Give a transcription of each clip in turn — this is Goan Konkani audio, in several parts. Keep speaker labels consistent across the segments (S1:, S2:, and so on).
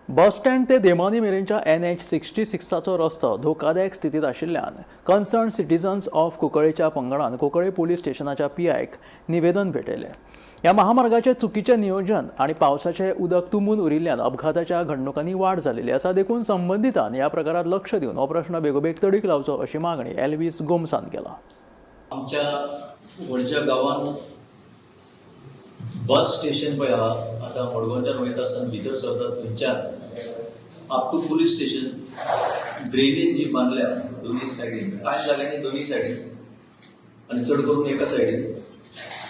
S1: बस स्टँड ते देमानी मेरेनच्या एनएच 66चो रस्तो धोकादायक स्थितीत आशिल्ल्यान कन्सर्न सिटीजन्स ऑफ कुंकळेच्या पंगडान कुंकळे पुलीस स्टेशनाच्या पीआयक निवेदन भेटयलें. ह्या महामार्गाचें चुकीचें नियोजन आनी पावसाचें उदक तुंबून उरिल्ल्यान अपघाताच्या घडणुकांनी वाड जाल्ली आसा. देखून संबंदितान ह्या प्रकारात लक्ष दिवन हो प्रश्न बेगोबेग तडीक लावचो, अशी मागणी एल्वीस गोम्सान केला.
S2: आमच्या वडच्या गांवांत बस स्टेशन पळय आहा, आतां मडगांवच्यान वयता आसतना भितर सरता थंयच्यान up to police station drainage जी बांदल्या दोनूय सायडीन, कांय जाग्यांनी दोनूय सायडीन आनी चड करून एका सायडीन,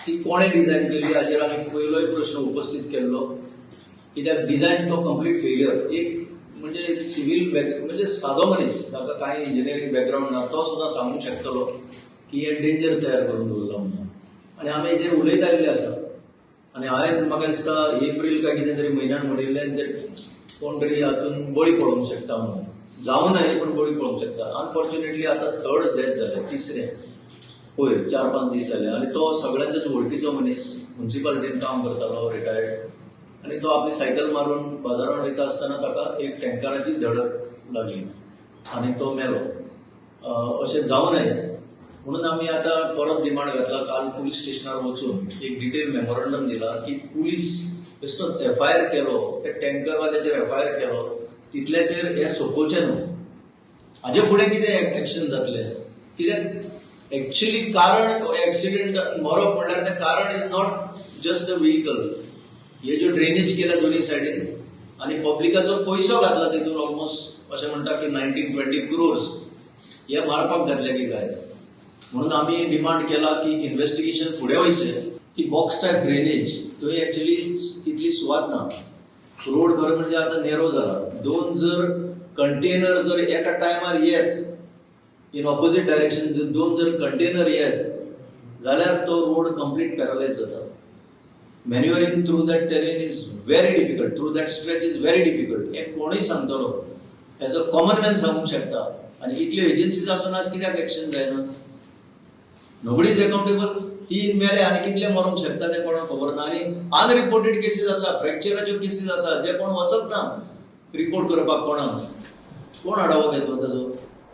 S2: ती कोणें डिझायन केली हाचेर आमी पयलोय प्रश्न उपस्थीत केल्लो. कित्याक डिझायन तो कंप्लीट फेलियर. एक म्हणजे एक सिवील बॅक, म्हणजे सादो मनीस, ताका कांय इंजिनियरींग बॅकग्रावंड ना, तो सुद्दां सांगूंक शकतलो की हें डेंजर तयार करून दवरलां म्हणून. आनी आमी हेजेर उलयत आयिल्ले आसा आनी हांवें, म्हाका दिसता, एप्रील काय कितें तरी म्हयन्यान म्हणिल्लें, ते कोण तरी हातून बळी पडोवंक शकता म्हणून. जावं नये, पूण बळी पडोवंक शकता. अनफॉर्च्युनेटली आतां थर्ड डेथ जालें, तिसरें, पयर 4-5 दीस जाले. आनी तो सगळ्यांच्याच वळखीचो मनीस, मुन्सिपालिटीन काम करतालो, रिटायर्ड. आनी तो आपली सायकल मारून बाजारात वयता आसतना ताका एक टँकराची धडक लागली आनी तो मेलो. अशें जावं नये म्हणून आमी आतां परत डिमांड घातला. काल पुलीस स्टेशनार वचून एक डिटेल मेमोरंडम दिला की पुलीस बेश्टो एफआयआर केलो, त्या टँकरवाल्याचेर एफआयआर केलो, तितल्याचेर हें सोंपोवचें न्हू. हाजे फुडें कितें एक्शन जातलें? कित्याक एक्च्युअली कारण एक्सिडेंट मरप म्हणल्यार तें कारण is not just the vehicle. हे ज्यो ड्रेनेज केल्या दोन्ही सायडीन आनी पब्लिकाचो पयसो घातला तितून, ऑलमोस्ट अशें म्हणटा की 19-20 क्रोर्स हे मारपाक घातले की काय. म्हणून आमी डिमांड केला की इन्व्हेस्टिगेशन फुडें वयचें की बॉक्स टायप ड्रेनेज थंय एक्च्युअली तितली सुवात ना. रोड खरें म्हणजे आतां नेरो जाला. दोन जर कंटेनर जर एका टायमार येत, इन ऑपोजीट डायरेक्शन जर दोन जर कंटेनर येत जाल्यार तो रोड कंप्लीट पॅरलायज जाता. Maneuvering through that terrain is very difficult, through that stretch is very difficult. हें कोणूय सांगतलो, एज अ कॉमन मॅन सांगूंक शकता. आनी इतल्यो एजन्सीज आसून आज कित्याक एक्शन जायना? Nobody is accountable. तीन मेले आनी कितले मरोंक शकता ते कोणाक खबर ना. आनी अनरिपोर्टेड केसीस आसा, फ्रॅक्चराच्यो केसीस आसा, जे कोण वचत ना रिपोर्ट करपाक कोणाक. कोण आढावो घेतलो ताजो?